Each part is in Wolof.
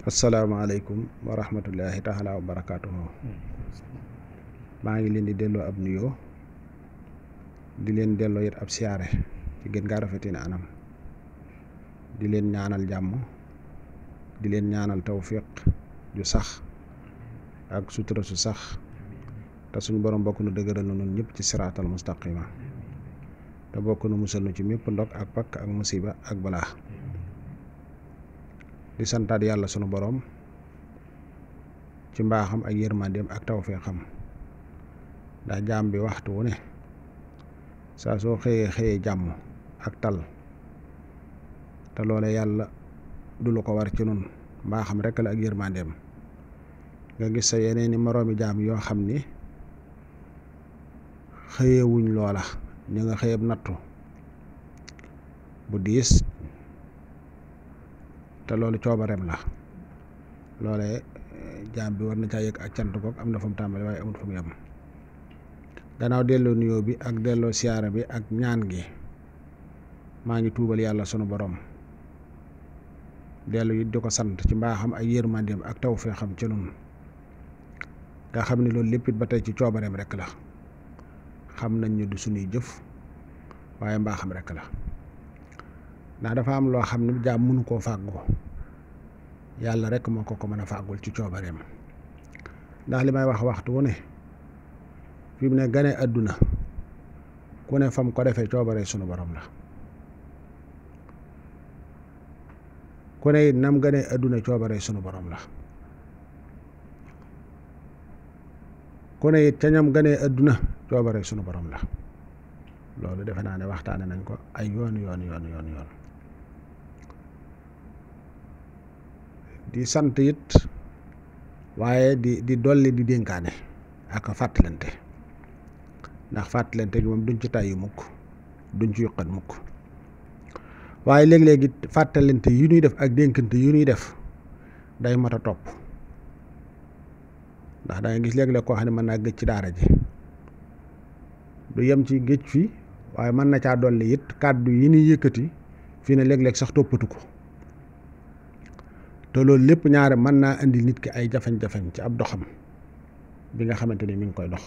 asalaamaaleykum wa rahmatullahi taala wa barakaatuhu. maa ngi leen di delloo ab nuyoo di leen delloo it ab siyaare ci gën ngaa rafetee anam di leen ñaanal jàmm di leen ñaanal tawfiq ju sax ak sutura su sax te suñu borom bokk nu dëgëral na nun ñëpp ci siraatal mustaqima te bokk nu musal nu ci mépp ndog ak pakk ak musiba ak balaa. di santaat yàlla sunu borom ci mbaaxam ak yërmandeem ak tawfeexam ndax jaam bi waxtu wu ne saa soo xëyee jàmm ak tal te loole yàlla du lu ko war ci nun mbaaxam rekk la ak yërmandeem nga gis sa yeneeni moroomi jaam yoo xam ni xëyewuñ loola ñu nga xëyeb nattu bu diis te loolu coobareem la loole jaam bi war na caa yëg ak cant goog am na fu mu tàmbali waaye amul fu mu yem. gannaaw delloo nuyoo bi ak delloo siyaara bi ak ñaan gi maa ngi tuubal yàlla sunu borom dellu it di ko sant ci mbaaxam ak yërmandeem ak tawfeexam ci nun nga xam ne loolu lépp it ba tey ci coobareem rek la xam nañ ne du sunuy jëf waaye mbaaxam rek la ndax dafa am loo xam ne jaam mënu koo fàggu yàlla rek moo ko mën a fàggul ci coobareem ndax li may wax waxtu wu ne fi mu ne gane àdduna ku ne fam ko defee coobare sunu borom la ku ne it nam gane àdduna coobare sunu borom la ku ne it ca ñam gane àdduna coobare sunu borom la loolu defe naa ne waxtaane nañ ko ay yoon di sant it waaye di dolli di dénkaane ak fàttalante ndax fàttalante gi moom duñ ci tàyyi mukk duñ ci yuqat mukk waaye léeg-léeg it fàttalante yu ñuy def ak dénkante yu ñuy def day mat a topp ndax da nga gis léeg-léeg koo xam ne mën naa gëj ci daara ji du yem ci gëj fi waaye mën na caa dolli it kàddu yi ñuy yëkkati fii ne léeg-léeg sax toppatu ko te loolu lépp ñaare mën naa indi nit ki ay jafe-jafe ci ab doxam bi nga xamante ni mi ngi koy dox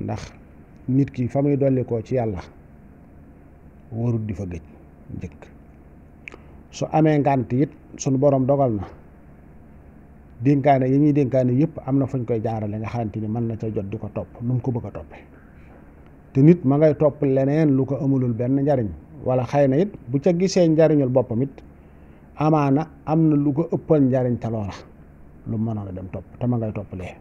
ndax nit ki fa muy dolli koo ci yàlla warut di fa gëj njëkk su amee ngànt it sunu borom dogal na dénkaane yi ñuy dénkaane yëpp am na fuñ koy jaarale nga xamante ni mën na ca jot di ko topp nu mu ko bëgg a toppe te nit ma ngay topp leneen lu ko amulul benn njariñ wala xëy na it bu ca gisee njariñul boppam it amaana am na lu ko ëppal njariñ ca loola lu mënoon a dem topp te ma ngay topp lee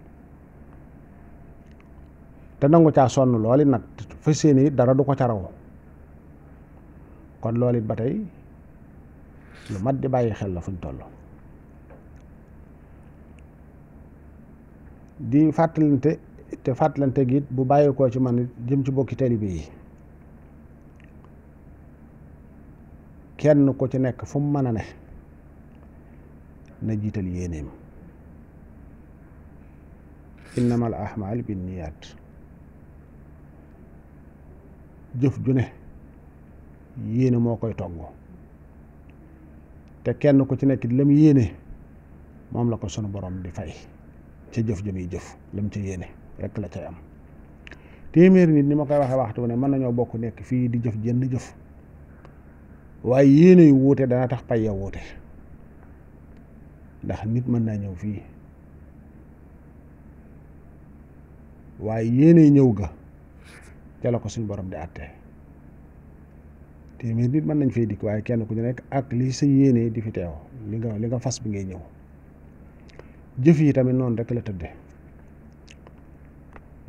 te nangu caa sonn lool it nag fa séeni it dara du ko ca raw kon loolu it ba tey lu mat di bàyyi xel la fuñ toll di fàttalante te fàttalante gi bu bàyyi koo ci man jëm ci bokki taalibe yi kenn ku ci nekk fu mu mën a ne na jiital yéeneem innamal ahmaal binniyaat jëf ju ne yéene moo koy togg te kenn ku ci nekk lam yéene moom la ko sunu borom di fay ca jëf ju muy jëf lam ca yéene rek la cay am téeméeri nit ni ma koy waxee waxtu ne mën nañoo bokk nekk fii di jëf jënn jëf waaye yéene yu wuute dana tax pay ya wuute ndax nit mën naa ñëw fii waaye yéene ñëw ga ca la ko suñ borom di àtte téeméeri nit mën nañ fay dikk waaye kenn ku ñu nekk ak li sa yéene di fi teew li nga fas bi ngay ñëw jëf yi tamit noonu rek la tëdde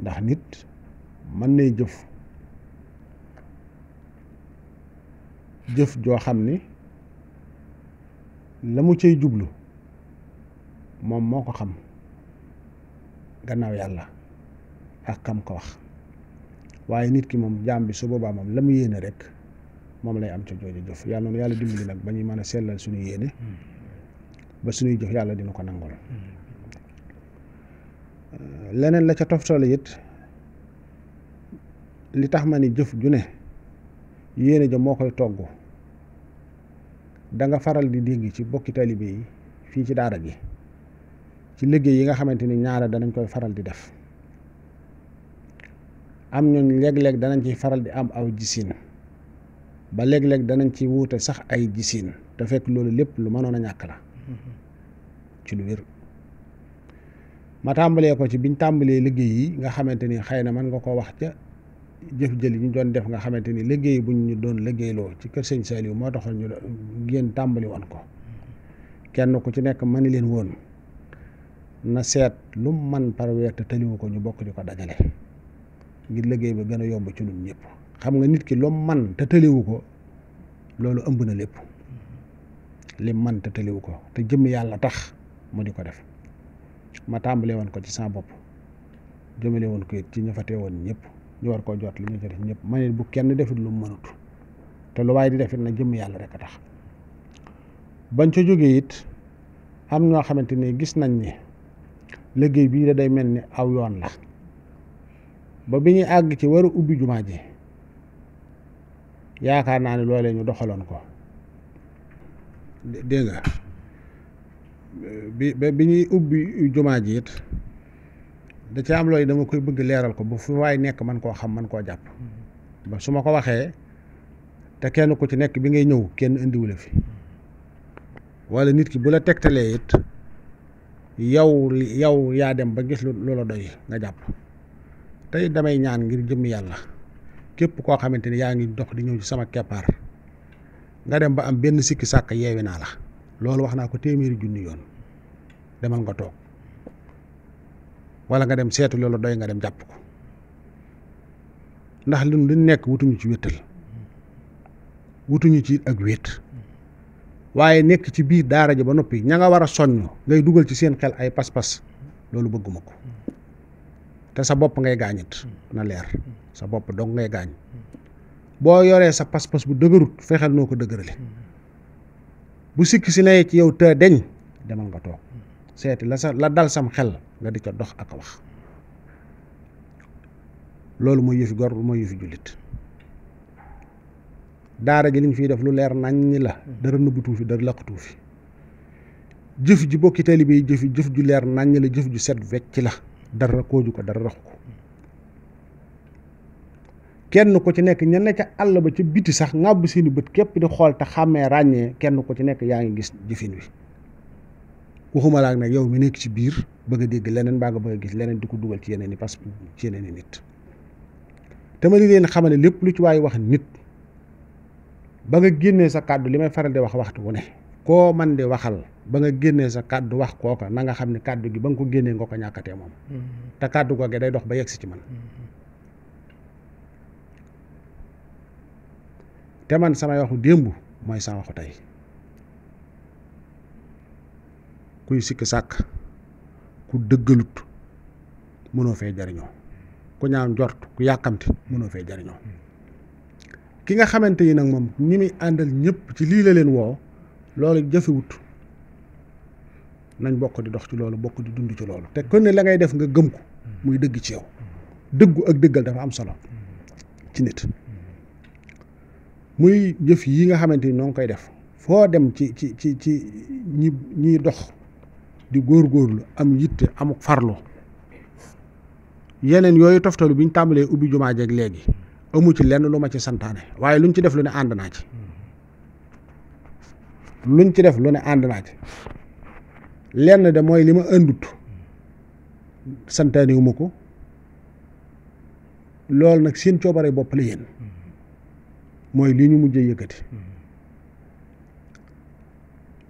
ndax nit mën nay jëf joo xam ni la mu cay jublu moom moo ko xam gannaaw yàlla ak kam ko wax waaye nit ki moom jaam bi su boobaa moom la mu yéene rek moom lay am ca jooju jëf yàlla noonu yàlla dimbali nag ba ñuy mën a sellal suñu yéene ba suñuy jëf yàlla dina ko nangol leneen la ca toftale it li tax ma ni jëf ju ne yéene ja moo koy togg da nga faral di dégg ci bokki taalibe yi fii ci daara ji ci liggéey yi nga xamante ni ñaare danañ koy faral di def am ñooñ léeg-léeg danañ ci faral di am aw gisiin ba léeg-léeg danañ ci wuute sax ay gisiin te fekk loolu lépp lu mënoon a ñàkk la ci lu wér ma tàmbalee ko ci biñ tàmbalee liggéey yi nga xamante ni xëy na mën nga ko wax ca jëf jël yi ñu doon def nga xamante ni liggéey buñ ñu doon liggéeyloo ci kër sëñ Saliou moo taxoon ñu ngeen tàmbali woon ko kenn ku ci nekk mani leen woon na seet lu man par weer te tëliwu ko ñu bokk di ko dajale ngir liggéey bi gën a yomb ci ñun ñëpp xam nga nit ki lu man te tëliwu ko loolu ëmb na lépp li man te tëliwu ko te jëm yàlla tax mu di ko def ma tàmbalee woon ko ci sama bopp jëmale woon ko it ci ña fa teewoon ñëpp ñu war koo jot li ñu ci def ñëpp ma ne bu kenn defit lu mu mënut te lu waaye di defit na jëm yàlla rek a tax bañ ca jógee it am ñoo xamante ni gis nañ ni liggéey bii da day mel ni aw yoon la ba bi ñuy àgg ci war a ubbi jumaa ji yaakaar naa ne loolee ñu doxaloon ko dégg nga bi ñuy ubbi jumaa ji it da ci am looy dama koy bëgg leeral ko bu fu waay nekk man koo xam man koo jàpp ba su ma ko waxee te kenn ku ci nekk bi ngay ñëw kenn indiwule fi wala nit ki bu la tegtalee it yow yaa dem ba gis lu la doy nga jàpp tey damay ñaan ngir jëmmi yàlla képp koo xamante ni yaa ngi dox di ñëw ci sama keppaar nga dem ba am benn sikki sàkk yeewi naa la loolu wax naa ko téeméeri junni yoon demal nga toog wala nga dem seetu loolu doy nga dem jàpp ko ndax li nekk wutuñu ci wéttal wutuñu ci ak wét waaye nekk ci biir daara ji ba noppi ña nga war a soññ ngay dugal ci seen xel ay pas-pas loolu bëgguma ko te sa bopp ngay gaañit na leer sa bopp dong ngay gaañ boo yoree sa pas-pas bu dëgërut fexeel noo ko dëgërale bu sikki si nee ci yow te deñ demal nga toog seeti la dal sam xel nga di ca dox ak wax loolu mooy yëfi gor mooy yëfi jullit daara ji liñ fiy def lu leer nañ la dara nëbbutu fi dara laqatu fi jëf ji bokki taalibe yi jëf ju leer nañ la jëf ju set wecc la dara kooju ko dara raxu ko kenn ku ci nekk ña ne ca àll ba ca biti sax ŋàbb seeni bët képp di xool te xàmmee ràññee kenn ku ci nekk yaa ngi gis jëfin wi waxuma laak nag yow mi nekk ci biir bëgg a dégg leneen baa nga bëgg a gis leneen di ko dugal ci yeneen i parce que ci yeneen i nit te ma di leen xamal ne lépp lu ci waay wax nit ba nga génnee sa kàddu li may faral di wax waxtu wu ne koo man di waxal ba nga génnee sa kàddu wax kooka na nga xam ne kàddu gi ba nga ko génnee nga ko ñàkkatee moom te kàddu googe day dox ba yegg si ci man te man samay waxu démb mooy sama waxu tey kuy sikk sàkk ku dëggalut mënoo fee jariñoo ku ñaaw njort ku yàkkamti mënoo fee jariñoo ki nga xamante yi nag moom ñi muy àndal ñëpp ci lii la leen woo loolu jafewut nañ bokk di dox ci loolu bokk di dund ci loolu te kon ne la ngay def nga gëm ko muy dëgg ci yow dëggu ak dëggal dafa am solo ci nit muy jëf yi nga xamante ni ñoo ngi koy def foo dem ci ñiy dox di góorgóorlu am yitte amuk farlu yeneen yooyu toftalu bi ñu tàmbalee ubbi jumaa jeeg léegi amu ci lenn lu ma ci santaane waaye luñ ci def lu ne ànd naa ci luñ ci def lu ne ànd naa ci lenn de mooy li ma ëndut santaane wu ma ko loolu nag seen coobare bopp la yéen mooy lii ñu mujjee yëkkati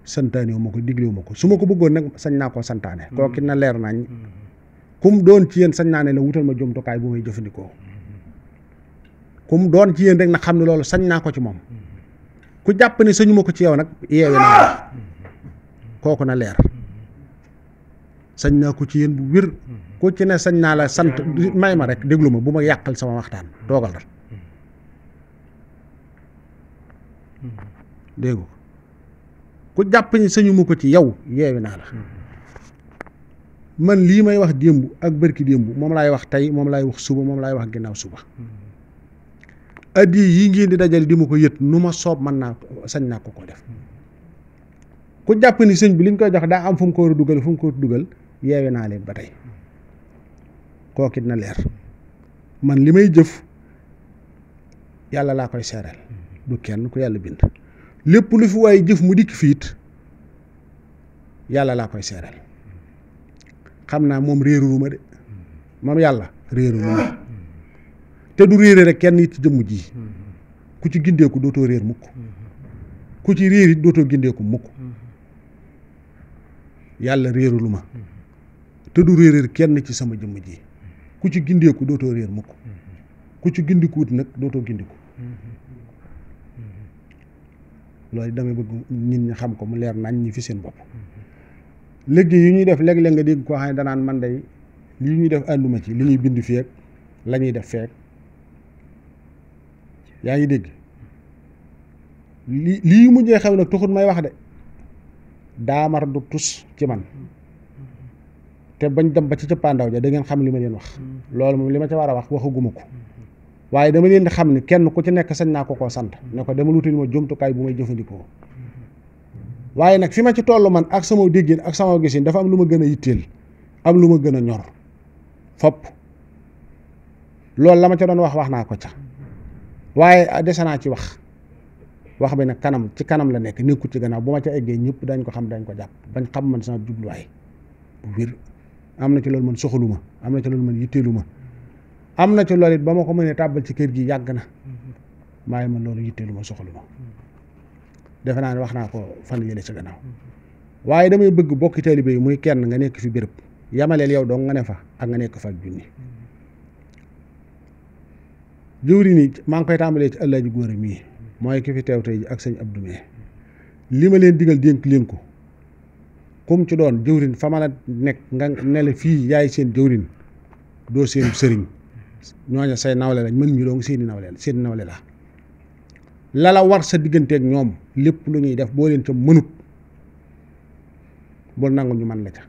santaane wu ma ko diglewu ma ko su ma ko bëggoon nag sañ naa koo santaane kooki na leer nañ kum doon ci yéen sañ naa ne la wutal ma jumtukaay bu may jëfandikoo kum doon ci yéen rek na xam ne loolu sañ naa ko ci moom ku jàpp ne sañu ma ko ci yow nag yeewe naa la kooku na leer sañ naa ko ci yéen bu wér ku ci ne sañ naa la sant may ma rek déglu ma bu ma yàqal sama waxtaan toogal rek déggu ku jàpp ni sañu ma ko ci yow yeewe naa la man lii may wax démb ak bërki démb moom laay wax tey moom laay wax suba moom laay wax ginnaaw suba addi yi ngeen di dajale di ma ko yët nu ma soob mën naa sañ naa ko def ku jàpp ni sëñ bi liñ koy jox daa am fu mu ko war a dugal fu mu ko war a dugal yeewe naa leen ba tey kookit na leer man li may jëf yàlla laa koy seeral du kenn ku yàlla bind lépp lu fi waaye jëf mu dikk fiit yàlla laa koy seeral xam naa moom réeruma de moom yàlla réeruma te du réere rek kenn it ci jëmm ji ku ci gindeeku dootoo réer mukk ku ci réer it dootoo gindeeku mukk yàlla réerulu ma te du réeréer kenn ci sama jëmm ji ku ci gindeeku dootoo réer mukk ku ci gindikuwut nag dootoo gindiku loolu damay bëgg nit ñi xam ko mu leer nañ ñi fi seen bopp liggéey yu ñuy def léeg-léeg nga dégg koo xam ne danaan man day lii ñuy def ànduma ci li ñuy bind feek la ñuy def feek yaa ngi dégg lii mujjee xew nag taxut may wax de daamar du tus ci man te bañ dem ba ci cëppaandaw ja da ngeen xam li ma leen wax loolu moom li ma ca war a wax waxaguma ko waaye dama leen di xam ni kenn ku ci nekk sañ naa ko koo sant ne ko dama lutal ma jumtukaay bu may jëfandikoo waaye nag fi ma ci toll man ak sama déggin ak sama gisin dafa am lu ma gën a yitteel am lu ma gën a ñor fopp loolu la ma ca doon wax naa ko ca waaye dese naa ci wax bi nag kanam ci kanam la nekk nekkul ci gannaaw bu ma ca eggee ñëpp dañ ko xam dañ ko jàpp bañ xam man sama jubluwaay bu wér am na ci loolu man soxaluma am na ci loolu man yitteeluma am na ci loolu it ba ma ko mënee tàbbal ci kër gi yàgg na waaye man loolu yitteeluma soxaluma defe naa ne wax naa ko fan yële ci gannaaw waaye damay bëgg bokki taalibe yi muy kenn nga nekk fi béréb yamaleel yow dong nga ne fa ak nga nekk fa ak junni jëwri ni maa ngi koy tàmbalee ci Alaaji Góora mii mooy ki fi teew tey ji ak sëñ Abdou Mee li ma leen digal dénk leen ko comme ci doon jëwrin fa ma la nekk nga ne la fii yaay seen jëwrin doo seen sëriñ ñooña say nawle lañ mën ñu doon seeni nawle la la war sa digganteeg ñoom lépp lu ñuy def boo leen ca mënut boo nangu ñu man la ca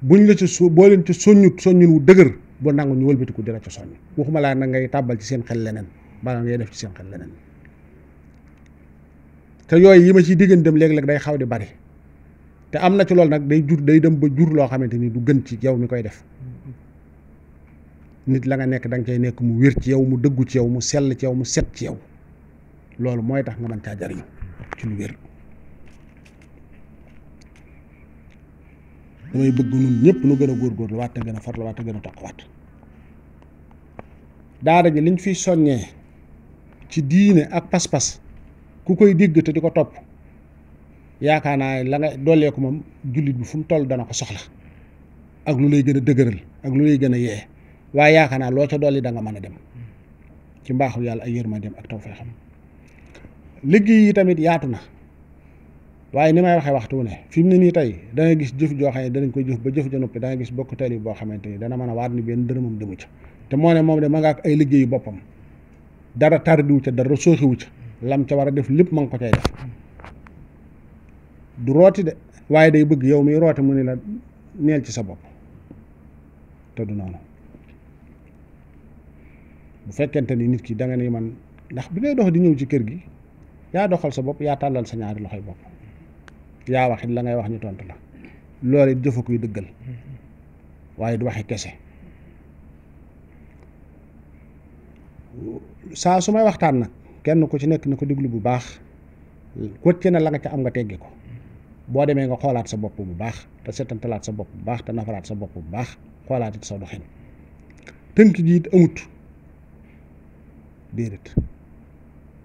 buñ la ca boo leen ca soññun wu dëgër boo nangu ñu wëlbatiku dira ca soññ waxuma laa nag ngay tàbbal ci seen xel leneen bala ngay def ci seen xel leneen te yooyu yi ma ciy digganteem léeg-léeg day xaw di bari te am na ci loolu nag day dem ba jur loo xamante ni du gën ci yow mi koy def nit la nga nekk da nga cay nekk mu wér ci yow mu dëggu ci yow mu sell ci yow mu set ci yow loolu mooy tax nga mën caa jariñ ci lu wér damay bëgg nun ñëpp nu gën a góorgóorlu waat te gën a farlu waat te gën a toqwaat daara ji liñ fiy soññee ci diine ak pas-pas ku koy dégg te di ko topp yaakaar naa la nga dollee ko moom jullit bi fu mu toll dana ko soxla ak lu lay gën a dëgëral ak lu lay gën a yee waaye yaakaar naa loo ca dolli da nga mën a dem ci mbaaxu yàlla ay yërmandeem ak tawfeexam liggéey yi tamit yaatu na waaye ni may waxee waxtu ne fi mu ne nii tey da nga gis jëf joo xam ne danañ koy jëf ba jëf ja noppi da nga gis bokk tali boo xamante ni dana mën a waat ni benn dërëmam demu ca te moo ne moom de ma nga ak ay liggéeyu boppam dara tardiwu ca dara sooxiwu ca lam ca war a def lépp ma nga ko cay def du rooti de waaye day bëgg yow miy roote mu ne la neel ci sa bopp te du noonu bu fekkente ni nit ki da nga ne man ndax bi ngay dox di ñëw ci kër gi yaa doxal sa bopp yaa tàllal sa ñaari loxoy bopp yaa wax it la ngay wax ñu tontu la loolu it jëfa koy dëggal waaye du waxi kese saa su may waxtaan nag kenn ku ci nekk na ko déglu bu baax wëcce na la nga ca am nga teggi ko boo demee nga xoolaat sa bopp bu baax te setantalaat sa bopp bu baax te nafaraat sa bopp bu baax xoolaat it sa doxin tënk gi it amut déedéet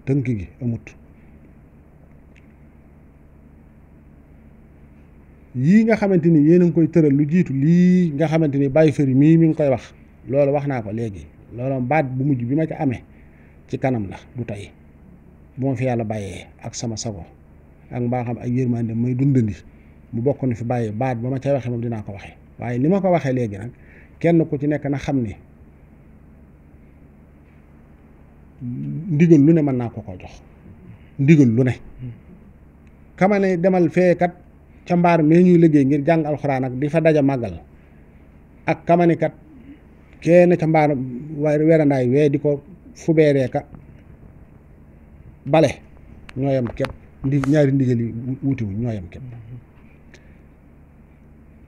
tënk gi amut yii nga xamante ni yéen a ngi koy tëral lu jiitu lii nga xamante ni bàyyi fëri mii mi ngi koy wax loolu wax naa ko léegi loolu baat bu mujj bi ma ca amee ci kanam la du tey bu ma fi yàlla bàyyee ak sama sago ak mbaaxam ak yërmande may dundandi mu bokk na fi bàyyee baat ba ma ca waxee moom dinaa ko waxee waaye li ma ko waxee léegi nag kenn ku ci nekk na xam ne ndigal lu ne mën naa ko jox ndigal lu ne kama ne demal feekat ca mbaar mee ñuy liggéey ngir jàng alxuraan ak di fa daja màggal ak kamanikat kenn ca mbaar werandaay wee di ko fubeeree ka bale ñooyam képp ñaari ndigal yi wutiwuñ ñoo yem képp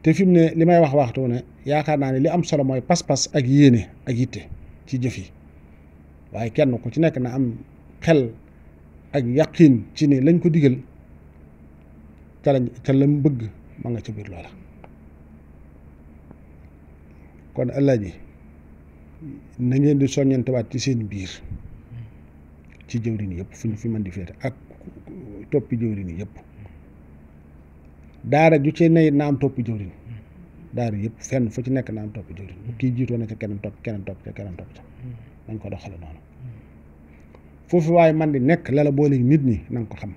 te fi mu ne li may wax waxtu ne yaakaar naa ne li am solo mooy pas-pas ak yéene ak yitte ci jëf yi waaye kenn ku ci nekk na am xel ak yaqin ci ne lañ ko digal ca la mu bëgg ma nga ca biir loola kon allah ji na ngeen di soññantewaat ci seen biir ci jëwriñ yëpp fu ñu fi mën di féete ak toppi jëwriñ yëpp daara ju ci ne na am toppi jëwriñ daara yëpp fenn fu ci nekk na am toppi jëwriñ kii jiitoo na ca keneen topp ca keneen topp ca nañ ko doxale noonu foofu waaye man di nekk la boole nit ñi na nga ko xam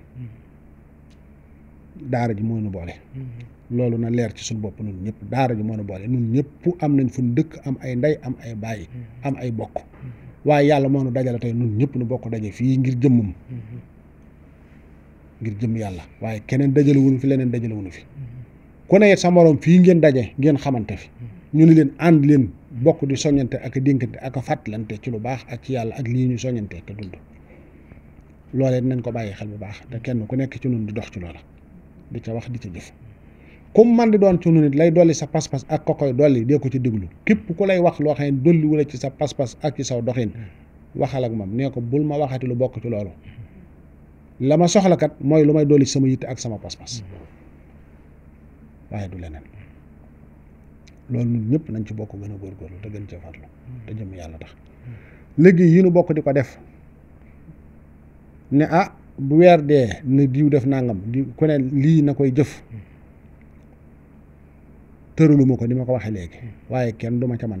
daara ji moo nu boole loolu na leer ci suñu bopp ñun ñëpp daara ji moo nu boole ñun ñëpp am nañ fu ñu dëkk am ay ndey am ay baay am ay bokk waaye yàlla moo nu dajale tey ñun ñëpp nu bokk daje fii ngir jëmmam ngir jëmm yàlla waaye keneen dajale wuñu fi leneen dajale wuñu fi ku ne sa morom fii ngeen daje ngeen xamante fi ñu ni leen ànd leen bokk di soññante ak a dénkante ak a fàttalante ci lu baax ak ci yàlla ak lii ñu soññante ak dund loolee nañ ko bàyyi xel bu baax te kenn ku nekk ci ñun di dox ci loola di ca wax di ca jëf comme man di doon ci ñun it lay dolli sa pas-pas ak ko koy dolli dee ko ci déglu képp ku lay wax loo xam ne dolli wala ci sa pas-pas ak ci saw doxin waxal ak moom nee ko bul ma waxati lu bokk ci loolu la ma soxla kat mooy lu may dolli sama yitte ak sama pas-pas waaye du leneen loolu ñun ñëpp nañ ci bokk gën a góorgóorlu te gën cee farlu te jëm yàlla tax léegi yi nu bokk di ko def ne bu weer dee ne diw def nangam di ku ne lii na koy jëf tëraluma ko ni ma ko waxee léegi waaye kenn du ma ca man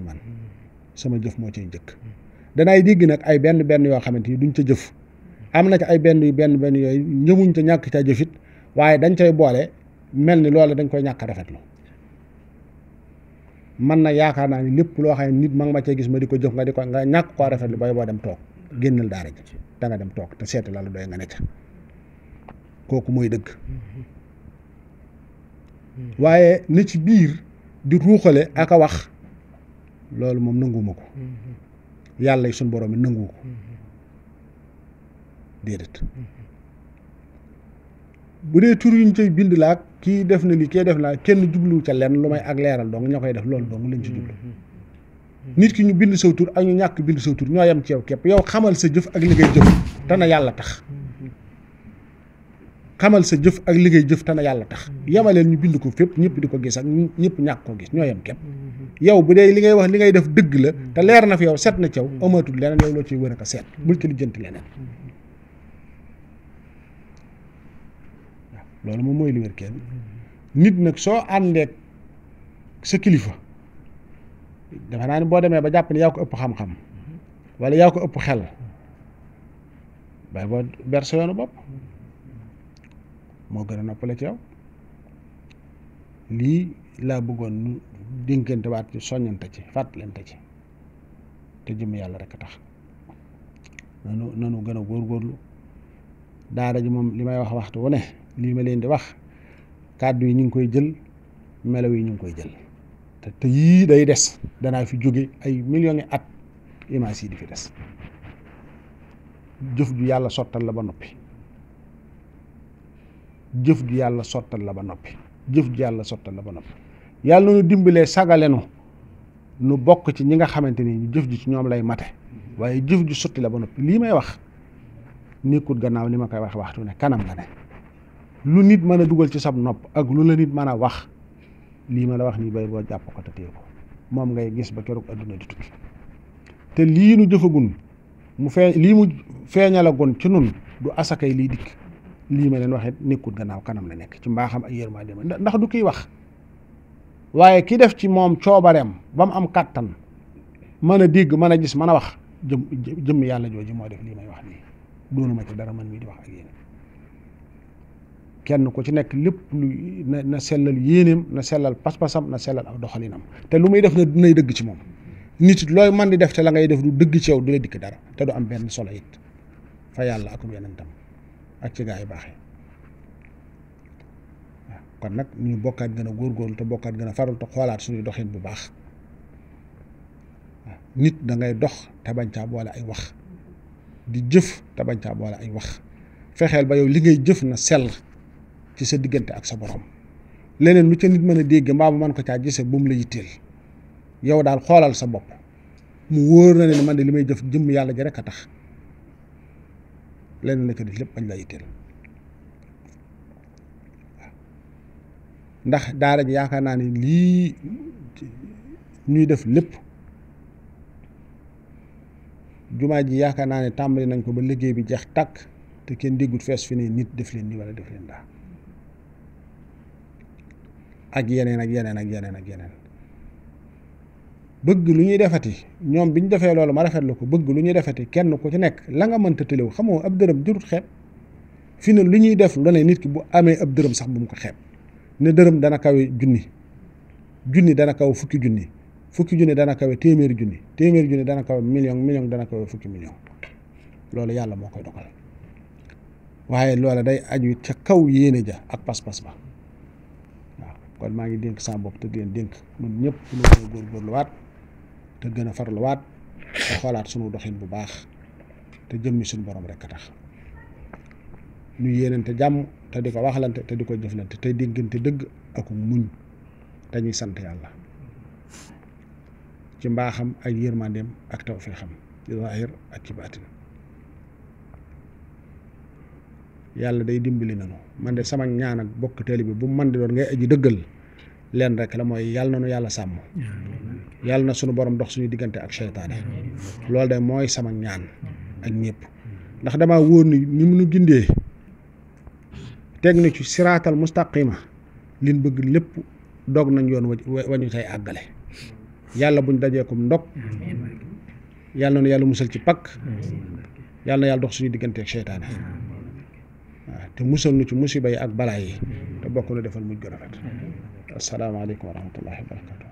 sama jëf moo ciy jëkk danaay dégg nag ay benn yoo xamante ni duñ ca jëf am na ca ay benn yooyu ñëmuñ ca ñàkk caa jëfit waaye dañ cay boole mel ni loolu dañ koy ñàkk a rafetlu man na yaakaar naa ni lépp loo xam ne nit ma nga ma cee gis ma di ko jëf nga ñàkk koo rafetlu bay boo dem toog génnal daara ji da nga dem toog te seeti la doy nga ne ca kooku mooy dëgg waaye ni ci biir di ruuxale ak a wax loolu moom nanguwuma ko yàlla yi suñ borom yi nanguwu ko déedéet bu dee tur yuñ cay bind laa kii def na lii kii def na kenn jubluwu ca lenn lu may ak leeral dong ña koy def loolu dong lañ ci jublu nit ki ñu bind saw tur ak ñu ñàkk bind saw tur ñoo yem ci yow képp yow xamal sa jëf ak li ngay jëf te na yàlla tax xamal sa jëf ak li ngay jëf te na yàlla tax yemaleel ñu bind ko fépp ñëpp di ko gis ak ñëpp ñàkk ko gis ñoo yem képp yow bu dee li ngay wax li ngay def dëgg la te leer na fi yow set na ci yow amatul leneen yow loo ciy wër ak a seet bul ci lijjanti leneen loolu moom mooy li wér kenn nit nag soo àndeek sa kilifa dafa naa ni boo demee ba jàpp ne yaa ko ëpp xam-xam wala yaa ko ëpp xel bay boo ber sa yoonu bopp moo gën a noppale ci yow lii laa bëggoon nu dénkante waat ci soññante ci fàttalante ci te jëm yàlla rek a tax nanu gën a góorgóorlu daara ji moom li may wax waxtu wu ne lii ma leen di wax kàddu yi ñu ngi koy jël melaw yi ñu ngi koy jël te yii day des danaa fi jóge ay millions yi at image yi di fi des jëf ju yàlla sottal la ba noppi jëf ju yàlla sottal la ba noppi jëf ju yàlla sottal la ba noppi yàlla nu dimbalee sagalenu nu bokk ci ñi nga xamante ni jëf ji ci ñoom lay mate waaye jëf ju sotti la ba noppi lii may wax nekkut gannaaw li ma koy wax waxtu ne kanam la ne lu nit mën a dugal ci sab nopp ak lu la nit mën a wax lii ma la wax nii bay boo jàpp ko te téye ko moom ngay gis ba keroog adduna di tukki te lii nu jëfagun lii mu feeñalagun ci nun du asakay liy dikk lii ma leen waxee nekkut gannaaw kanam la nekk ci mbaaxam ak yërmande ndax du kiy wax waaye ki def ci moom coobareem ba mu am kàttan mën a dégg mën a gis mën a wax jëmm yàlla jooju moo def lii may wax nii doonuma ci dara man mii di wax ak yéen kenn ku ci nekk lépp lu na sellal yéeneem na sellal pas-pasam na sellal ak doxalinam te lu muy def na dinay dëgg ci moom nit it looy man di def te la ngay def du dëgg ci yow du la dikk dara te du am benn solo it fa yàlla ak yonentam ak ci gaa yi baaxee waaw kon nag ñu bokkaat gën a góorgóorlu te bokkaat gën a farul te xoolaat suñuy doxin bu baax waaw nit da ngay dox te bañ caa boole ay wax di jëf te bañ caa boole ay wax fexeel ba yow li ngay jëf na sell ci sa diggante ak sa borom leneen lu ca nit mën a dégg mbaa mu mën ko caa gise bu mu la yitteel yow daal xoolal sa bopp mu wóor na ne man de li may jëf jëmm yàlla ji rek a tax leneen la ca def lépp bañ la yitteel ndax daara ji yaakaar naa ne lii ñuy def lépp jumaa ji yaakaar naa ne tàmbali nañ ko ba liggéey bi jeex tàkk te kenn déggut fees fi ne nit def leen nii wala def leen daa ak yeneen ak yeneen ak yeneen ak yeneen bëgg lu ñuy defati ñoom bi ñu defee loolu ma rafetlu ko bëgg lu ñuy defati kenn ku ci nekk la nga mënta tëlew xamoo ab dërëm jurut xeeb fi ne lu ñuy def lu ne nit ki bu amee ab dërëm sax bu mu ko xeeb ne dërëm dana kawe junni dana kawe fukki junni dana kawe téeméeri junni dana kawe million dana kawe fukki million loolu yàlla moo koy dogal waaye loola day aju ca kaw yéene ja ak pas-pas ba waaw kon maa ngi dénk sama bopp te di leen dénk ñun ñëpp ñu gën a góorgóorluwaat te gën a farluwaat te xoolaat sunu doxin bu baax te jëmmi suñu borom rek a tax ñu yéenante jàmm te di ko waxlante te di ko jëflante tey déggante dëgg ak muñ te ñuy sant yàlla ci mbaaxam ak yërmandeem ak tawfeexam ci zaahir ak ci baatin yàlla day dimbali nanu man de sama ñaan ak bokk taalibe bi bu mu man di doon ngay aji dëggal leen rek la mooy yàlla na nu yàlla sàmm yàlla na sunu borom dox suñu diggante ak seytaane loolu de mooy sama ñaan ak ñëpp ndax damaa wóor ni mu nu gindee teg na ci siraatal mustaqima liñ bëgg lépp dog nañ yoon wañu tay àggale yàlla buñ dajee ko ndog yàlla na nu yàlla musal ci pakk yàlla na yàlla dox suñu diggante ak seytaane waaw te musal nu ci musiba yi ak balaa yi te bokk na defal mujj gu rafet asalaamaaleykum wa rahmatullahi wa barakatu